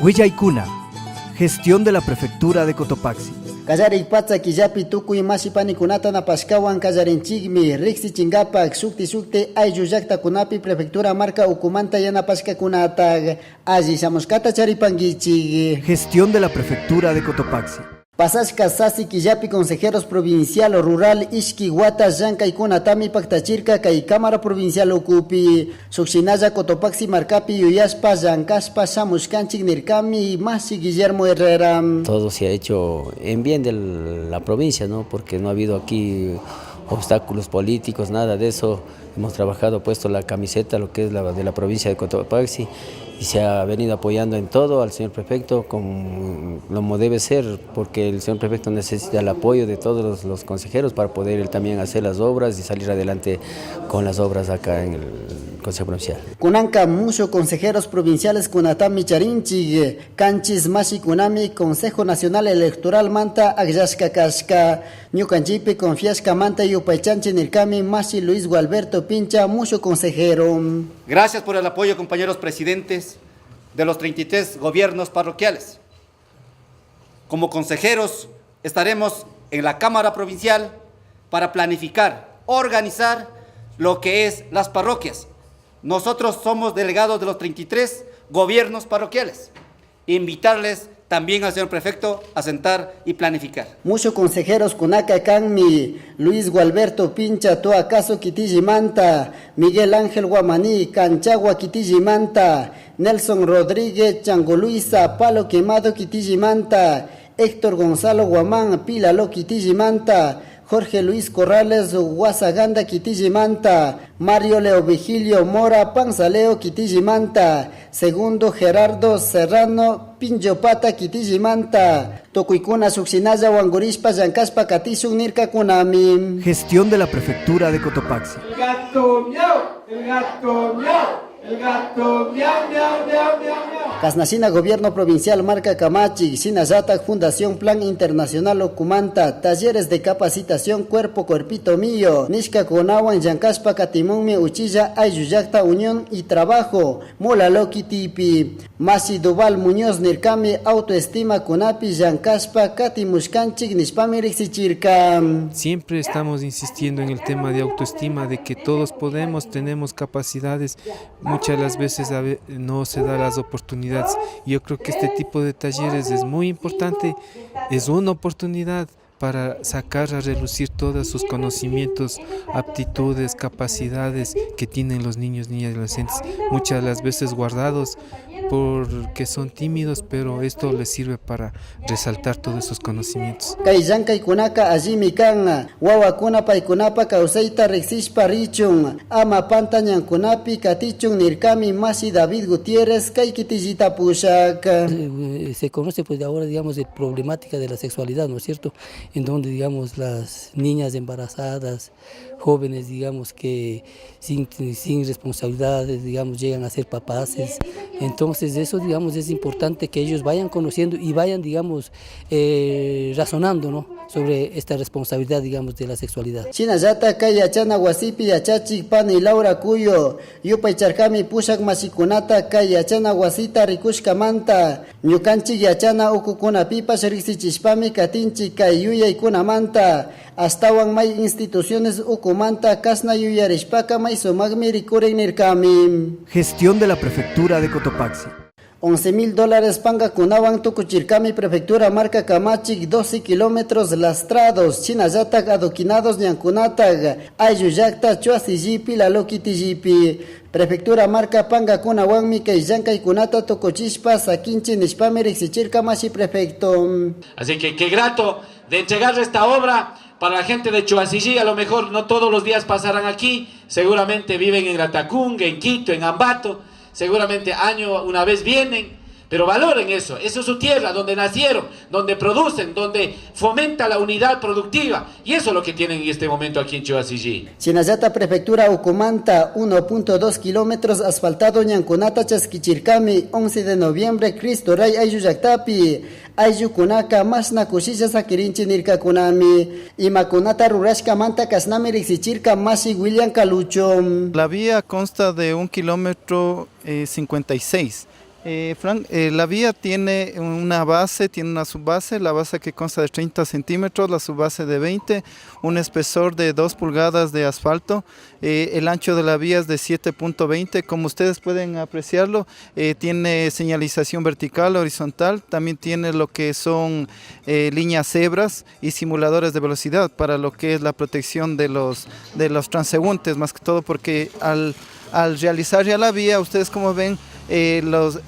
Huillaykuna, gestión de la Prefectura de Cotopaxi. Kallarik patsa killapi tukuy mashi panikunata napashkawan kallarinchikmi riksichinkapak shukti shukti ayllu llaktakunapi prefectura marka ukumanta yanapashkakunata alli shamushkata charipankichik. Gestión de la Prefectura de Cotopaxi. Pasashka sasi killapi consejeros provincial rural ishki wata llankaykunatami paktachirka kay Cámara Provincial ukupi Shukshinalla Cotopaxi markapi yuyashpa llankashpa shamushkanchik nirkami mashi Guillermo Herrera. Todo se ha hecho en bien de la provincia, ¿no? Porque no ha habido aquí obstáculos políticos, nada de eso. Hemos trabajado, puesto la camiseta, lo que es la de la provincia de Cotopaxi, y se ha venido apoyando en todo al señor prefecto como debe ser, porque el señor prefecto necesita el apoyo de todos los consejeros para poder él también hacer las obras y salir adelante con las obras acá en el Consejo Provincial. Kunanka mushuj consejeros provinciales kunatami charinchik, kanchis mashikunami Consejo Nacional Electoral manta akllashka kashka, ñukanchikpi confiashkamanta yupaychanchik nirkami mashi Luis Gualberto Pincha, mushuj consejero. Gracias por el apoyo, compañeros presidentes de los 33 gobiernos parroquiales. Como consejeros estaremos en la Cámara Provincial para planificar, organizar lo que es las parroquias. Nosotros somos delegados de los 33 gobiernos parroquiales. Invitarles también al señor prefecto a sentar y planificar. Mushuj consejeros kunaka kanmi, Luis Gualberto Pincha Toacaso kitillimanta, Miguel Ángel Guamaní Canchagua kitillimanta, Nelson Rodríguez Changoluisa Palo Quemado kitillimanta, Héctor Gonzalo Guamán Pilalo kitillimanta, Jorge Luis Corrales Guasaganda kitillimanta, Mario Leo Vigilio Mora Panzaleo kitillimanta, Segundo Gerardo Serrano Pinchopata kitillimanta, Tukuykuna Shukshinalla Wangurishpa Llankashpa Katishun Nirkakunami. Gestión de la Prefectura de Cotopaxi. El gato miau, el gato miau, el gato miau, miau, miau, miau, miau. Kasnashina Gobierno Provincial Marka Kamachik, Shinallatak Fundación Plan Internacional Ukumanta, talleres de capacitación Cuerpo Cuerpito Mío, Nishka Kunawan Llankashpa Katimunmi Uchilla Ayllu Unión y Trabajo, Molalo kitipi, Masi Duval Muñoz Nirkami Autoestima Kunapi Llankashpa Katimushkanchik Nishpami Riksichirka. Siempre estamos insistiendo en el tema de autoestima, de que todos podemos, tenemos capacidades, muchas las veces no se da las oportunidades. Yo creo que este tipo de talleres es muy importante, es una oportunidad para sacar a relucir todos sus conocimientos, aptitudes, capacidades que tienen los niños, niñas y adolescentes, muchas de las veces guardados porque son tímidos, pero esto les sirve para resaltar todos esos conocimientos. Kay llankaykunaka allimi kan, wawakuna paykunapa kawsayta riksishpa richun, ama panta ñankunapi katichun nirkami mashi David Gutiérrez kay kitillita pushak. Se conoce pues de ahora, digamos, de problemática de la sexualidad, ¿no es cierto? En donde, digamos, las niñas embarazadas, jóvenes, digamos, que sin responsabilidades, digamos, llegan a ser papaces. Entonces eso, digamos, es importante que ellos vayan conociendo y vayan, digamos, razonando, ¿no?, sobre esta responsabilidad, digamos, de la sexualidad. Shinallata kay yachana wasipi yachachik pani Laura Cuyo, yupaycharkami pushak mashikunata kay yachana wasita rikushkamanta, ñukanchik yachana ukukunapipash riksichishpami katinchik kay yuyaykunamanta, astawan may instituciones ukumanta kasna yuyarishpaka may sumakmi rikurin nirkami. Gestión de la Prefectura de Cotopaxi. Once mil dólares pangakunawan tukuchirkami Prefectura Marka Kamachik 12 kilómetros lastrados, Chinallatak adoquinados ñankunatag, Ayllu llakta Chuasillipi Laloquitillipi. Prefectura Marka pangakunawanmi kay llankaykunata tukuchishpa sakinchi nishpami riksichirka mashi prefecto. Así que qué grato de entregarle esta obra para la gente de Choasillí. A lo mejor no todos los días pasarán aquí, seguramente viven en Latacunga, en Quito, en Ambato, seguramente año una vez vienen, pero valoren eso, eso es su tierra, donde nacieron, donde producen, donde fomenta la unidad productiva, y eso es lo que tienen en este momento aquí en Choasillí. Shinallata Prefectura Ukumanta, 1.2 kilómetros asfaltado ñankunata chaskichirkami, 11 de noviembre, Cristo Rey Ayllu llaktapi, Ayllukunaka mashna kushisha sakirinchi nirkakunami, imakunata rurashkamanta kasnami riksichirka mashi William Calucho. La vía consta de un kilómetro 56. Frank, la vía tiene una base, tiene una subbase, la base que consta de 30 centímetros, la subbase de 20, un espesor de 2 pulgadas de asfalto, el ancho de la vía es de 7.20, como ustedes pueden apreciarlo, tiene señalización vertical, horizontal, también tiene lo que son líneas cebras y simuladores de velocidad para lo que es la protección de los transeúntes, más que todo porque al realizar ya la vía, ustedes como ven,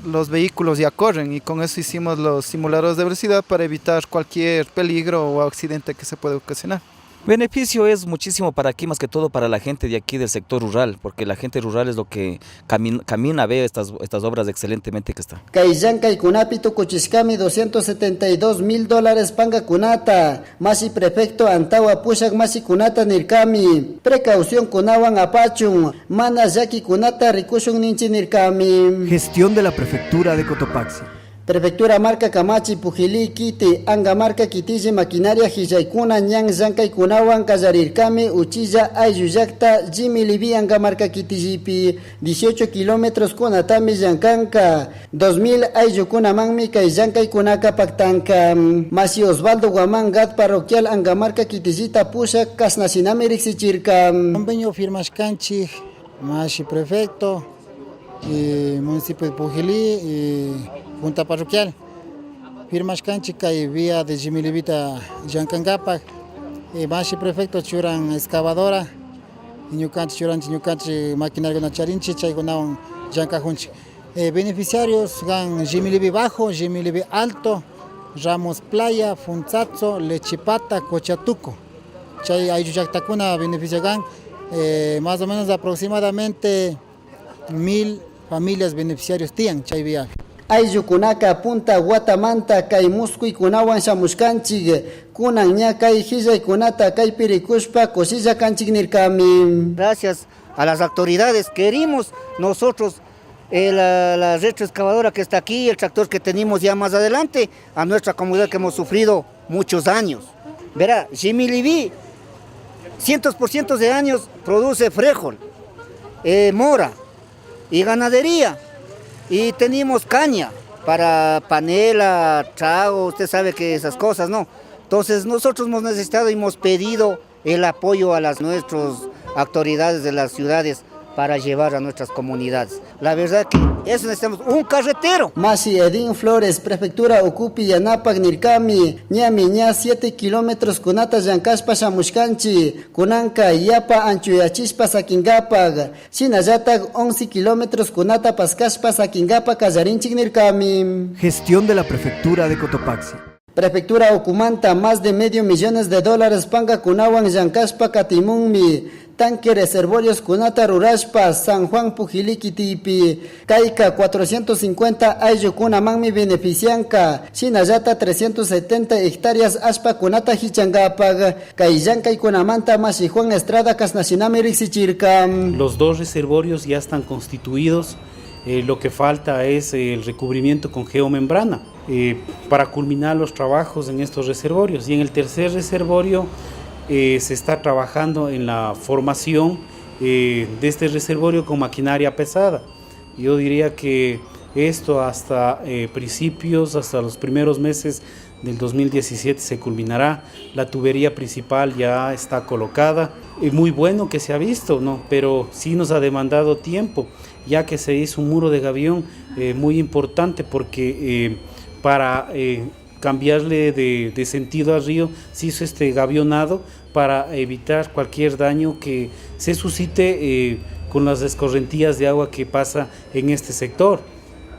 los vehículos ya corren y con eso hicimos los simuladores de velocidad para evitar cualquier peligro o accidente que se pueda ocasionar. Beneficio es muchísimo para aquí, más que todo para la gente de aquí del sector rural, porque la gente rural es lo que camina, ve estas obras excelentemente que está. Kay llankaykunapi tukuchishkami 272 mil dólares pankakunata, mashi prefecto antawa pushak mashikunata nirkami, precaución kunawan apachun, mana llakikunata rikushun ninchi nirkami. Gestión de la Prefectura de Cotopaxi. Prefectura marka Kamachi, Pujilí, Quite, Angamarca, Quitille, Maquinaria, Hillaykuna, Ñan, Llankaykunawan, Kallarirkami, Uchilla, Aylluyakta, Jimilibi, Angamarca, Quitillipi, 18 kilómetros Kunatami, Llankanka, 2000 Ayllukunamanmi, Kay Llankaykunaka, Pactanka, Masi Osvaldo Guamán, Gat Parroquial, Angamarca, Quitillita, Pusha, Kasnasinami, Rixichirka. Convenio firmashkanchik, Mashi Prefecto, y municipio de Pujilí y Junta Parroquial. Firmashkanchik kay vía de Jimilibita Llankankapak. Mashi Prefecto churan excavadora, ñukanchik churanchik, ñukanchik maquinaria charinchik, chaykunawan llankajunchik. Beneficiarios gan Jimilibi Bajo, Jimilibi Alto, Ramos Playa, Funzazo, Lechipata, Cochatuco. Chay ayllullaktakuna beneficio gan, más o menos aproximadamente 1000 familias beneficiarios tiyan chay vía. Ayllukunaka punta Guatamanta kay muskuykunawan shamushkanchik, kunan ña kay hillaykunata kaypi rikushpa kushilla kanchik nirkami. Gracias a las autoridades queremos nosotros la retroexcavadora que está aquí, el tractor que tenemos ya más adelante, a nuestra comunidad que hemos sufrido muchos años. Verá, Jimilibí, cientos por cientos de años produce frijol, mora y ganadería. Y tenemos caña para panela, trago, usted sabe que esas cosas, ¿no? Entonces nosotros hemos necesitado y hemos pedido el apoyo a las nuestras autoridades de las ciudades para llevar a nuestras comunidades. La verdad que eso necesitamos, un carretero. Masi Edín Flores, Prefectura Ucupi, Yanapak, Nirkami, Ñami, Ña, 7 kilómetros, Kunata, Yankashpa, Shamushkanchi, Kunanka, Yapa, Anchuyachispa, Saquingapag, Shinayatag, 11 kilómetros, Kunata, Pascashpa, Saquingapa, Kallarinchik, Nirkami. Gestión de la Prefectura de Cotopaxi. Prefectura Ucumanta, más de medio millones de dólares, Panga, Kunawan, Yankashpa, Katimunmi, tanque reservorios Kunata Rurashpa, San Juan Pujilí, Quitipi, Caica 450 Ayllu Manmi beneficianca, Shinayata 370 hectáreas Ashpa Kunata Hichangapag, Caillanca y Kunamanta Mashi Juan Estrada Casnacinami Rixichirca. Los dos reservorios ya están constituidos, lo que falta es el recubrimiento con geomembrana para culminar los trabajos en estos reservorios. Y en el tercer reservorio se está trabajando en la formación de este reservorio con maquinaria pesada. Yo diría que esto hasta principios, hasta los primeros meses del 2017 se culminará. La tubería principal ya está colocada. Muy bueno que se ha visto, ¿no? Pero sí nos ha demandado tiempo, ya que se hizo un muro de gavión muy importante porque para cambiarle de sentido al río se hizo este gavionado para evitar cualquier daño que se suscite con las escorrentías de agua que pasa en este sector,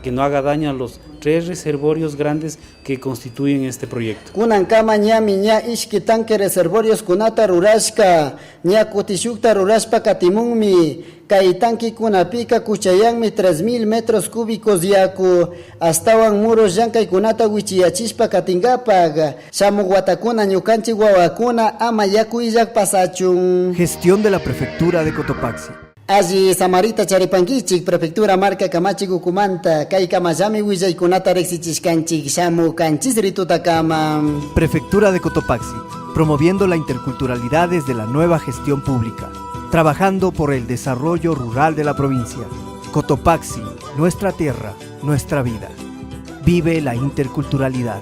que no haga daño a los tres reservorios grandes que constituyen este proyecto. Kunankama ñami ña ishki tanque reservorios kunata rurashka, ña kutishukta rurashpa katimunmi, kay tanque kunapika kuchayanmi 3000 metros cúbicos yaku, astawan muros llankay kunata wichiyachishpa katingapag, shamuq watakuna ñukanchik wawakuna ama yaku illak pasachun. Gestión de la Prefectura de Cotopaxi. Allí Samarita Charipanquichic, Prefectura Marca Kamachi Gucumanta, Kay Kamayami Willaykunata Rexichishkanchik, Shamu Kanchis Ritutakama. Prefectura de Cotopaxi, promoviendo la interculturalidad desde la nueva gestión pública, trabajando por el desarrollo rural de la provincia. Cotopaxi, Nuestra tierra, nuestra vida. Vive la interculturalidad.